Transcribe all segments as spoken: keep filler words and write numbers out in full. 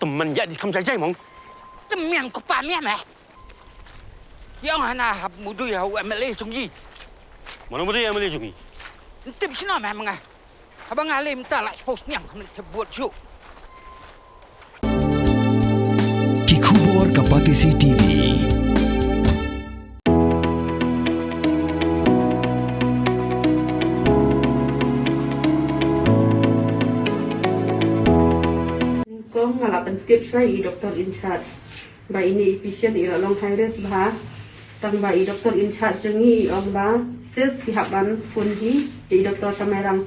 Tymmen ïa di kham jai jai mong. Tymmen ko pa mian eh. Ïa nga na hap mudui ha u M L A jong i. Mano mudui M L A jong i? Ntip sino meh menga. Haba nga lem ta la post niang khamit te buat ju. Ki khubor ka Batesi T V. Nyngkong nga la pyntip sha i doctor in charge ba ine i patient i la long high risk bha. Tang ba i doctor in charge jong ngi i ong ba sis ki hap ban phone hi i doctor Shamairang.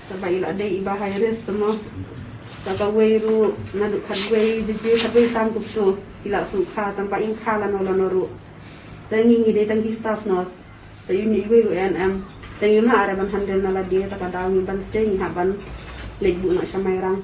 Tang ba i la dei i ba high risk te mo. Sa kawei ruh naduh khatwei baje khatwei tang kumto i la shu kha tang ba in kha lano lano ruh. Te ngi ngi dei tang ki staff nurse. Te ine iwei ruh A N M. Te ngim lah re ban handle na lade, te ka daw ngi ban seng ngi hap ban leit buh noh Shamairang.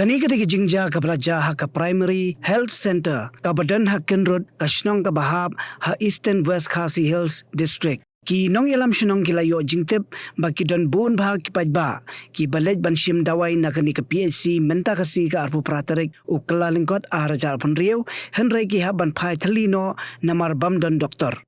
Kane ka dei ka jingjia kaba la jia ha ka Primary Health Centre kaba don ha Kynrut, ka shnong kaba hap ha Eastern West Khasi Hills District. Ki nongïalam shnong ki la ïoh jingtip ba ki don bun bha ki paidbah kiba leit ban shim dawai na kane ka P H C mynta ka sngi ka arphew phra tarik u Kyllalyngkot ar hajar arphew hynriew, hynrei ki hap ban phai thylli noh namar bym don doktor.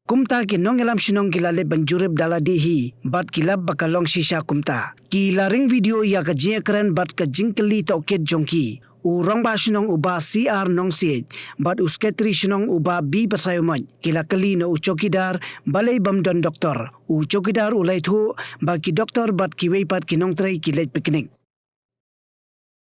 Kumta ki nongïalam shnong ki la leit ban jurip da lade hi bad ki lap ba ka long shisha kumta. Ki la ring video ïa ka jingïakren bad ka jingkylli tohkit jong ki. U rangbah shnong u Bah C R Nongsiej bad u sekretari shnong u Bah B Basaiawmoit ki la kylli na u chowkidar balei bym don doktor. U chowkidar u la ïathuh ba ki doktor bad kiwei pat ki nongtrei ki leit picnic.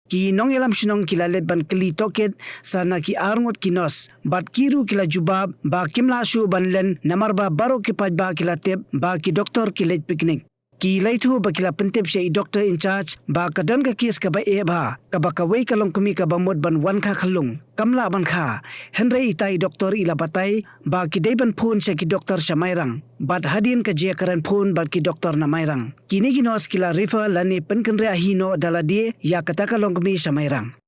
Ki nongïalam shnong ki la leit ban kylli tohkit sa na ki arngut ki nurse bad ki ruh ki la jubab ba kim lah shuh ban len namar ba baroh ki paidbah ki la tip ba ki doktor ki leit picnic. Ki la ïathuh ba ki la pyntip sha i doctor in charge ba ka don ka case kaba eh bha kaba kawei ka longkmie kaba mut ban wan kha khyllung kam lah ban kha, hynrei ita i doctor i la batai ba ki dei ban phone sha ki doktor Shamairang bad hadien ka jingïakren phone bad ki doktor na Mairang. Kine ki nurse ki la refer lane pynkynriah hi noh da lade ïa kata ka longkmie Shamairang.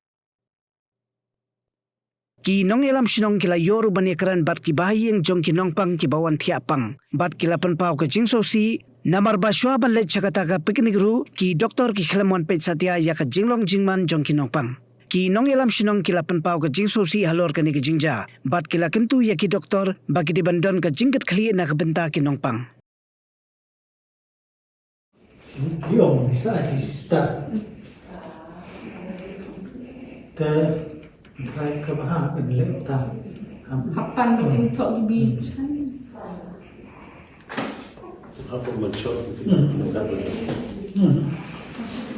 Ki nongïalam shnong ki la ïoh ruh ban ïakren bad ki bahaïing jong ki nongpang kiba wan thiah pang bad ki la pynpaw ka jingsngewsih namar ba shuwa ban leit sha kata ka picnic ruh ki doktor ki khlem wan peit satia ïa ka jinglong jingman jong ki nongpang. Ki nongïalam shnong ki la pynpaw ka jingsngewsih halor kane ka jingjia bad ki la kyntu ïa ki doktor ba ki dei ban don ka jingkitkhlieh na ka bynta ki nongpang. Ki ong bisa ki start. Te trai ka ba ha ka lek ta. Hapan ni kin thok bi chan. Hapan man shot. Hmm.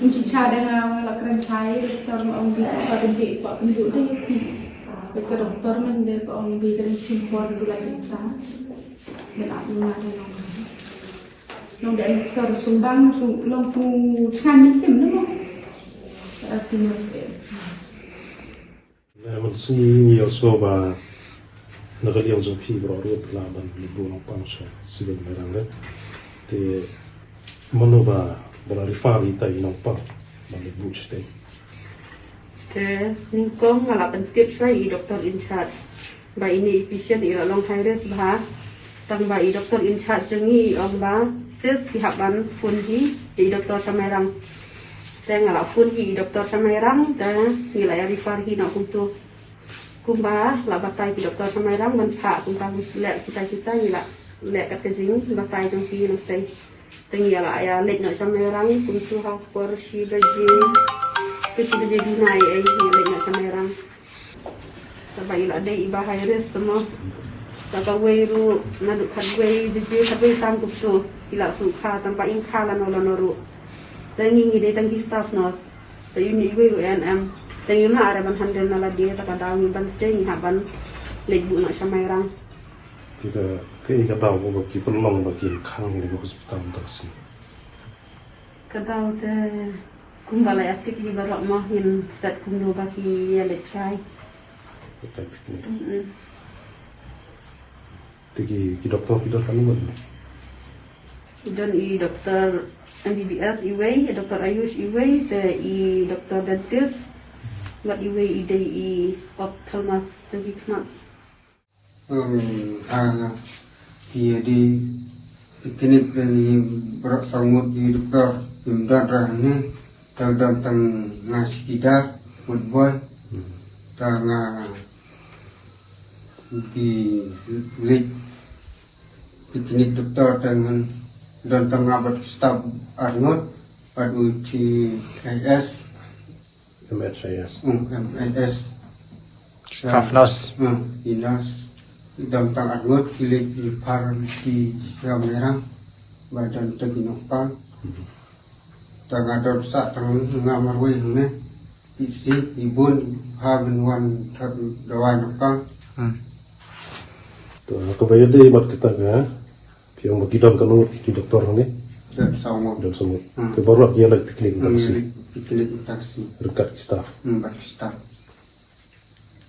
Ngi cha da nga la kren chai doktor ma ong bi ka bi ko kan du de. Ka doktor man de ko ong bi ka chim por du la ta. Ni la ni ma de no. Nong dei doktor sung bang sung long sung chan sim no. Arti mas. Leh mynsiem ïohsngew ba na ka liang jong phi baroh ruh phi lah ban leit buh nongpang sha Civil Mairang. Te mano ba ba la refer ïa ita i nongpang ban leit buh shatei. Te nyngkong nga la pyntip sha i doctor in charge ba ine i patient i la long high risk bha. Tang ba i doctor in charge jong ngi i ong ba sis ki hap ban phone hi i doctor Shamairang. Te nga la phone hi i doctor Shamairang te ngi la ïa refer hi noh kumto. Kumba la batai ki doctor Shamairang ban phah kumta leh kita kita ngi la leh kat ka jingbatai jong ki nongtei. Te ngi la ïa leit noh Shamairang kumto ha por shi baje. Te shi baje duna ei ei ngi leit noh Shamairang. Sa ba i la dei i ba high risk te mo. Sa kawei ruh naduh khatwei baje khatwei tang kumto i la shu kha tang ba in kha lano lano ruh. Te ngi ngi dei tang ki staff nurse. Te ine iwei ruh A N M. Te ngim lah re ban handle na lade te ka daw ngi ban seng ngi hap ban leit buh noh Shamairang. Te ka kaei ka daw ba ki pynlong ba kin khang ïa ka hospital mynta ka sngi? Ka daw te kumba la ïa tip hi baroh mo ngin set kumno ba ki ïa leit kai. Leit kai picnic. Mm-mm. Te ki ki doktor ki don katno ngut? Ki don i doktor M B B S iwei, i doktor Ayush iwei, te i doktor dentist, bad iwei i dei i ophthalmologist jong ki khmat. Em, ha ki ïa dei picnic te ngi baroh saw ngut i doktor kim don ra hangne. Tang don tang nga chowkidar, ward boy. Tang nga pyleit picnic doctor, tang don tang nga bad staff arngut, bad u T I S. M H I S. Hmm, M H I S. Staff nurse. Hmm, i nurse. Don tang arngut, pyleit pharmacy, Mairang. Bad don tang ki nongpang. Tang nga don sa tang nga marwei hangne. Ki si, i bun, ha, ban wan thad dawai nongpang. Hmm. To, kaba ïadei bad kata ka, phi ong ba ki don katno ngut ki doctor hangne? Don saw ngut. Don saw ngut. Hmm. Te baroh ki ïaleit picnic mynta ka sngi. Hmm, picnic mynta ka sngi. Ryngkat ki staff. Hmm, bad ki staff.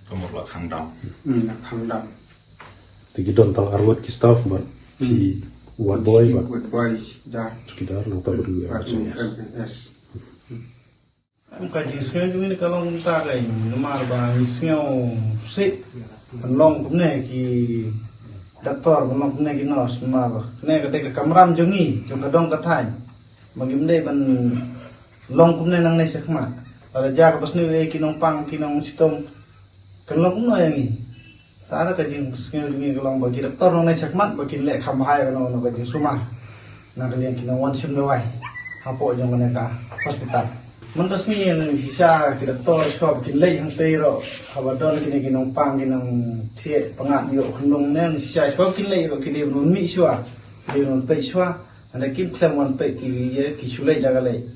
Ka mut la khang dam. Hmm, la khang dam. Te ki don tang arngut ki staff bad phi ward boy bad ward boy, chowkidar. Chowkidar, nangta bad u M H I S. M H I S. Em, ka jingsngew jong ngi ka long kumta ka, namar ba ngi sngew sih ban long kumne ki doctor, ban long kumne ki nurse, namar kane ka dei ka kamram jong ngi, jong ka dong ka thaiñ. Ba ngim dei ban long kumne nangne shakhmat. Lada jia kaba sniew ïa ki nongpang, ki nongshitom, kan long kumno ïa ngi? Tang ka jingsngew jong ngi ka long ba ki doctor nangne shakhmat ba kin leh kham bha ïa kano kano ka jingsumar na ka liang ki nongwan shim dawai hapoh jong kane ka hospital. Mynta ka sngi ngi shisha ki doctor shuwa ba kin leit hangtei ruh, haba don kine ki nongpang, ki nongthiah pyngngad ïoh khunlung ne, ngi shisha shuwa ba kin leit ruh ki dei ban wan mih shuwa, ki dei ban wan peit shuwa. Hynrei kim khlem wan peit ki, ïa, ki shu leit la ka leit.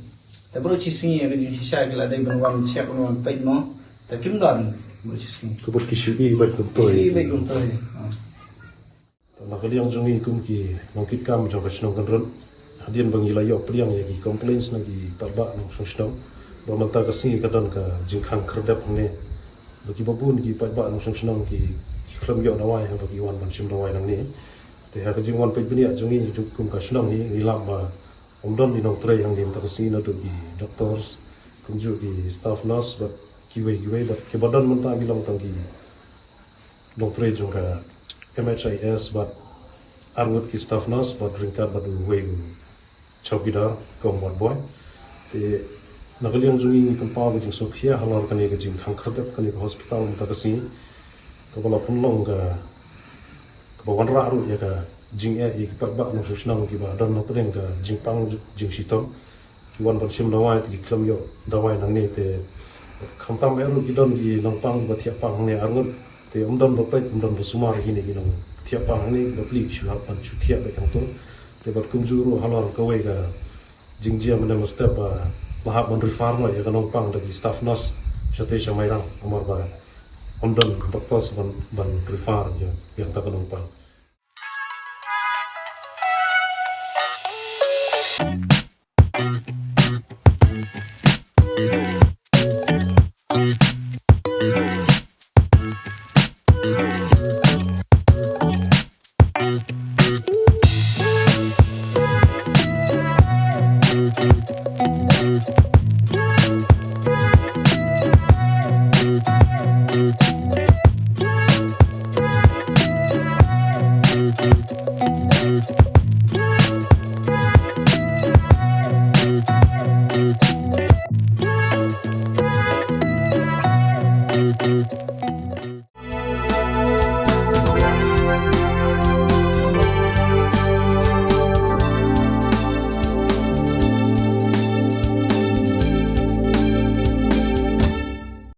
Te baroh shi sngi ka jingshisha ki la dei ban wan check, ban wan peit mo. Te kim don baroh shi sngi. Te bad ki shu ïohi beit kumto. Ïohi beit kumto, ha. Te na ka liang jong ngi kum ki nongkitkam jong ka shnong Kynrut, hadien ba ngi la ïoh pdiang ïa ki complaints na ki paidbah nongshong shnong ba mynta ka sngi ka don ka jingkhang khyrdep hangne. Ba kiba bun ki paidbah nongshong shnong ki, ki khlem ïoh dawai haba ki wan ban shim dawai nangne. Te ha ka jingwan peit bniah jong ngi, jong kum ka shnong hi, ngi lap ba ym don i nongtrei hangne mynta ka sngi, naduh ki doctors, kumjuh ki staff nurse bad kiwei kiwei, bad kiba don mynta ki long tang ki nongtrei jong ka M H I S bad arngut ki staff nurse bad ryngkat bad uwei u chowkidar kum ward boy. Te na ka liang jong ngi ngi pynpaw ka jingsngewkhia halor kane ka jingkhang khyrdep kane ka hospital mynta ka sngi, kaba la pynlong ka, kaba wanrah ruh ïa ka jingeh ïa ki paidbah nongshong shnong kiba don hapdeng ka jingpang jingshitom. Ki wan ban shim dawai te ki khlem ïoh dawai nangne, te khamtam eh ruh ki don ki nongpang ba thiah pang hangne arngut. Te ym don ba peit, ym don ba sumar ïa kine ki nongthiah pang hangne, ba plie ki shu hap ban shu thiah beit hangto. Te bad kumjuh ruh halor kawei ka jingjia mynne mynstep ba la hap ban refer noh ïa ka nongpang da ki staff nurse shatei sha Mairang, namar ba ym don doctors ban, ban refer ïa, ïa kata ka nongpang.